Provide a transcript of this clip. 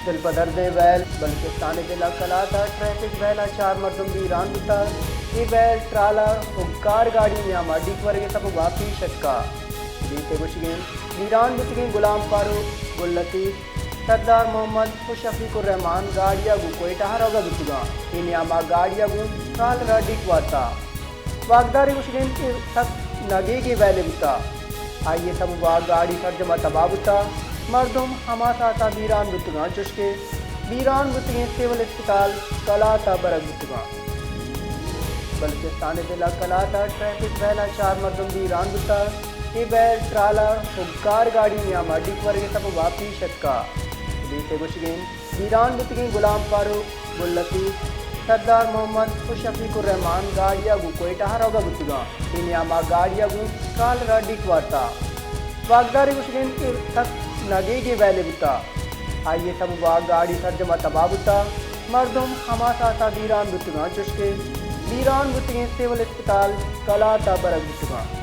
دل پہ دردیں ویل، بلوچستان ءِ ضلع کلات ءَ ٹریفک ویل ءَ چار مردم بیران بوتگ۔ اے ویل ٹرالر ءُ کار گاڑی نیام ءَ ڈیک ورگ ءِ سبب ءَ پیش اتکگ۔ پولیس ءِ گوشگ انت، بیران بوتگیں غلام فاروق، گل لطیف، سردار محمد ءُ شفیق الرحمان گاڑی ءَ گوں کوئٹہ ءَ روگ ءَ بوتگاں۔ اے نیام ءَ گاڑی ءَ گوں ٹرالر ءَ ڈیک وارتگ۔ واکدار ءِ گوشگ انت کہ سک نگیگیں ویلے بوتگ۔ آئی ءِ سبب ءَ گاڑی سرجم ءَ تباہ بوتگ۔ مردم ہما ساعت ءَ بیران بوتگاں، چوشکہ بیران بوتگیں سول اسپتال کلات ءَ برگ بوتگاں۔ بلوچستان ءِ ضلع کلات ءَ ٹریفک ویل ءَ چار مردم بیران بوتگ۔ اے ویل ٹرالر ءُ کار گاڑی نیام ءَ ڈیک ورگ ءِ سبب ءَ پیش اتکگ۔ پولیس ءِ گوشگ انت، بیران بوتگیں غلام فاروق، گل لطیف، سردار محمد ءُ شفیق الرحمان گاڑی ءَ گوں کوئٹہ ءَ روگ ءَ بوتگاں۔ اے نیام ءَ گاڑی ءَ گوں ٹرالر ءَ ڈیک وارتگ۔ واکدار ءِ گوشگ انت کہ سک نگیگیں ویلے بوتگ۔ آئی ءِ سبب ءَ گاڑی سرجم ءَ تباہ بوتگ۔ مردم ہما ساعت ءَ بیران بوتگاں، چوشکہ بیران بوتگیں سول اسپتال کلات ءَ برگ بوتگاں۔